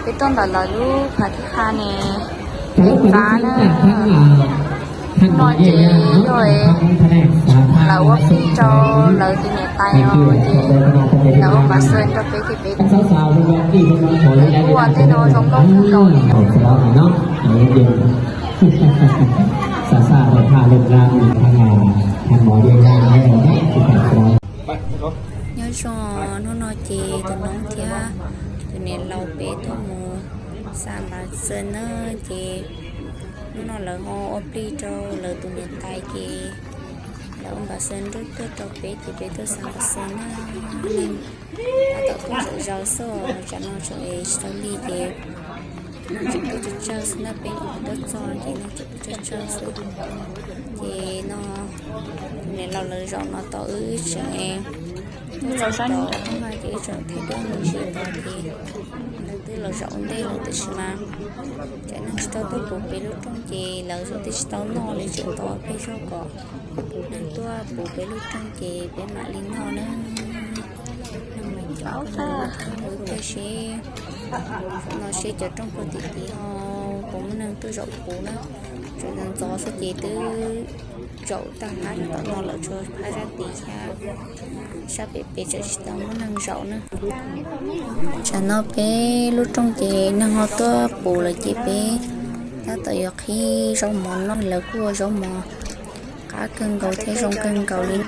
Peb tuaj ntawm lawv lub phav thib qha ne, peb pab na. Hnub no ces yog lawv ua plig rau lawv tus niam tais no ces lawv ua npam xees rau peb ces peb, peb kuj ua tej no zoo nkauj kawg nkaus li. Nyob zoo, hnub no ces tus noob thiab tus niam laus peb tuaj mus xa npam xees na, ces hnub no lawv ho ua plig rau lawv tus niam tais ces lawv ua npam xees nruab tuaj rau peb ces peb tuaj xa npam xees na. Neeg tab tom tuaj zom zaws xwb, tsam no tseem tsis tau lig ces neeg tseem tuaj tsawg tsawg xwb na, peb nyuam qhuav tuaj txog ces neeg tseem tuaj tsawg tsawg xwb. Ces no tus niam laus lawv zaum no tos wb tseem tuaj txog tod, ces wb tseem thaij duab me ntsis tod ces lawv twb los zaum ua ntej lawm, tiam sis mas cov neeg tsis tau tuaj puv peb lub rooj ces lawv twb tsis tau noj li, tseem tos peb zog kom neeg tuaj puv peb lub rooj ces peb mam li noj na. Neeg mas coob kawg nkaus, wb pheej seb no seb cov rooj puag tim tid ho puas muaj neeg tuaj zaum puv na. Tseem ntxov ntxov xwb ces twb zaum tag phab tom no lawm, tshuav phab sab tid thiab, sab pem pem tseem tsis tau muaj neeg zaum na. Tsam no peb lub rooj ces neeg ho tuaj puv lawm ces peb tab tom yuav qhib zaub mov noj, lawv kuj ua zaub mov qab kawg nkaus thiab zoo kawg nkaus li.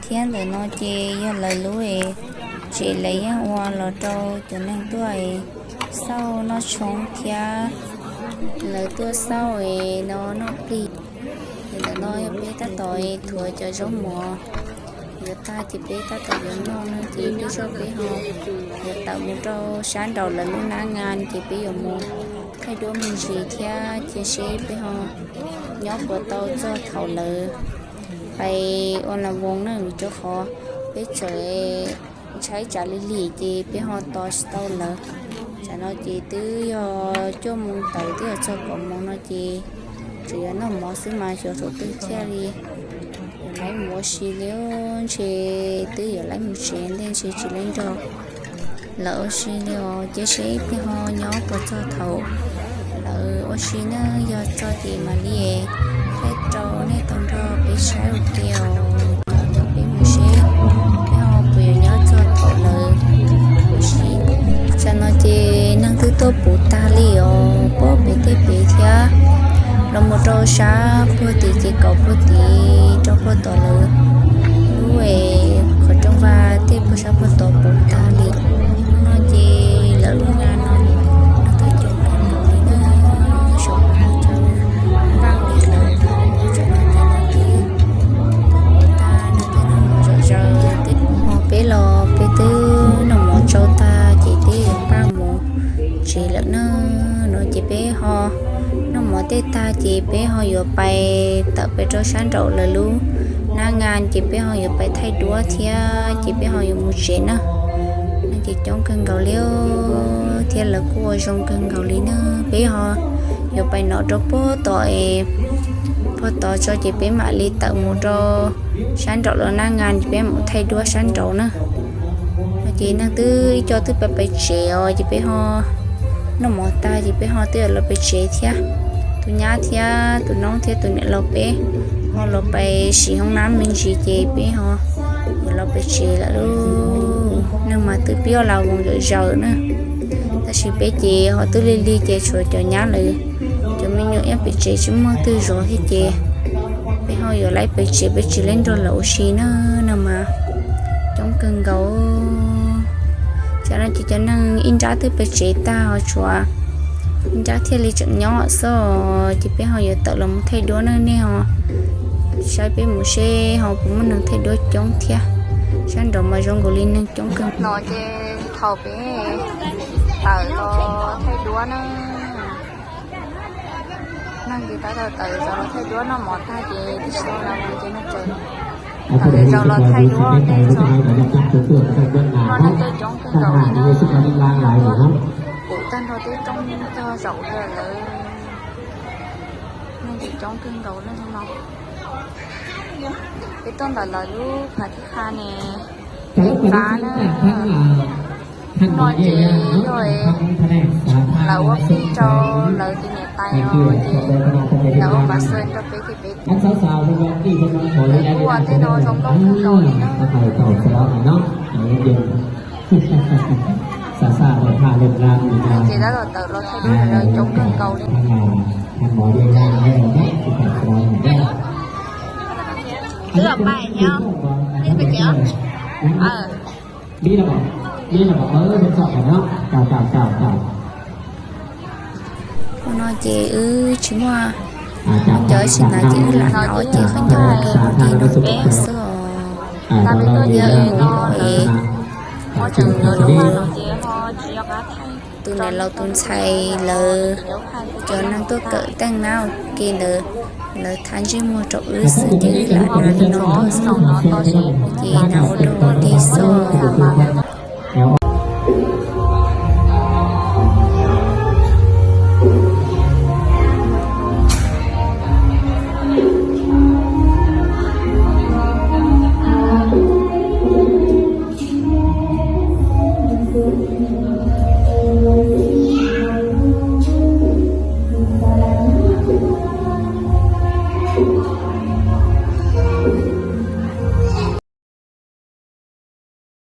Thiab ntawm no ces yog lawv lub es tsev, lawv yeej ua los rau cov neeg tuaj es xauj noj tshoob thiab lawv tuaj xauj es no noj plig. Ces ntawm no yog peb tab tom thuav cov zaub mov yuav tag ces peb tab tom yuav noj no ces peb zog peb ho yuav tawm mus rau sab nraum lawv lub nab nga ces peb yuav mus thaij duab me ntsis thiab cia seb peb ho nyob puas tau txog thaum lawv pais ua las voos na, vim rau qhov peb tseem ntshai tsam lig lig ces peb ho tos tsis tau lawv. Tsam no ces twb yog cuaj moos tawm twb yog txog kaum moos no ces tseem yuav noj mov xwb mas xyov thaum twg thiaj li yuav laib mus ua si li. Ntshe twb yuav laib mus tsev ntej, ntshe tsis laib nrog lawv ua si li os. Cia seb peb ho nyob puas txog thaum lawv ua si na, yog txog ces mam li thaij rau nej tau nrog peb saib ua ke os. Cov peb mus seb peb ho puas yuav nyob txog thaum lawv ua si. Tsam no ces neeg twb tuaj puv tag li os, puag pem tej pem thiab los mus rau sab puag tim ces kaum puag tid rau puag tom lawv lub es qhov rooj vag tej puag sab puag tod puv tag li. Hnub no ces lawv lub nga no neeg twb coob kawg nkaus li na, saum no tseem npaj li lawm, tsam no ces neeg twb tuaj puv tag, neeg twb noj mov zom zaws twb, ho peb los peb twb noj mov tsau tag ces twb yuav npaj mus tsev lawm na. No ces peb ho noj mov tej tag ces peb ho yuav pais tawm pais rau sab nraum lawv lub nab nga ces peb ho yuav pais thaij duab thiab ces peb ho yuav mus tsev na. Neeg ces coob kawg nkaus li thiab lawv kuj ua zoo kawg nkaus li na. Peb ho yuav pais no rau puag tod es puag tod tso ces peb mam li tawm mus rau sab nraum lawv nab nga ces peb mus thaij duab sab nraud na. No ces neeg twb ib co twb pais pais tsev os ces peb ho noj mov tag ces peb ho twb yuav los pais tsev thiab. Tus nyab thiab tus noob thiab tus niam laus peb ho los pais sim hoob nab me ntsis ces peb ho yuav los pais tsev lawm lauj. Neeg mas twb pib ua las voos zom zaws na, tab sis peb ces ho twb lig lig ces tshuav cov nyab lawv cov me nyuam ib pem tsev tsis muaj twg zov thiab ces peb ho yuav laib pem tsev, peb tsis laib nrog lawv ua si na. Neeg mas coob kawg nkaus. Tsam no ces cov neeg ib nrab twb pem tsev tag ho tshuav ib nrab thiaj li tseem nyob xwb, ces peb ho yuav tawm los mus thaij duab na, nej ho saib peb mus seb ho puas muaj neeg thaij duab coob thiab. Sab nraud mas zoo nkaus li neeg coob kawg. No ces thaum peb tawm los thaij duab na, neeg ces tab tom tawm zaum los thaij duab, noj mov tag ces twb tsis tau los ces neeg tseem tawm zaum los thaij duab tej tso. No neeg coob kawg nkaus li na, kuv tag nrho tej roob tog zaum lawm, neeg ces coob kawg nkaus li no. Peb tuaj ntawm lawv lub phav thib qha ne, peb pab na. Hnub no ces yog lawv ua plig rau lawv tus niam tais no ces lawv ua mas xwb rau peb ces peb ua tej no zoo nkauj kawg nkaus li na. Ces tab tom tawm los thaij duab coob kawg nkaus li. Twb pais thiab, peb pais thiab. Hnub no ces wb tsis muaj khaub ncaws ib si ntawd ces wb lam nov ces khaub ncaws ua rau tus niam tais xwb os. Yog wb no es tus niam laus tus ntxhais lawv cov neeg tuaj kawm teej na, ua ke ntawd lawv thaij ntsej muag rau wb xwb ces wb lam nov li no xwb. Ces nov ua rau ua li xwb.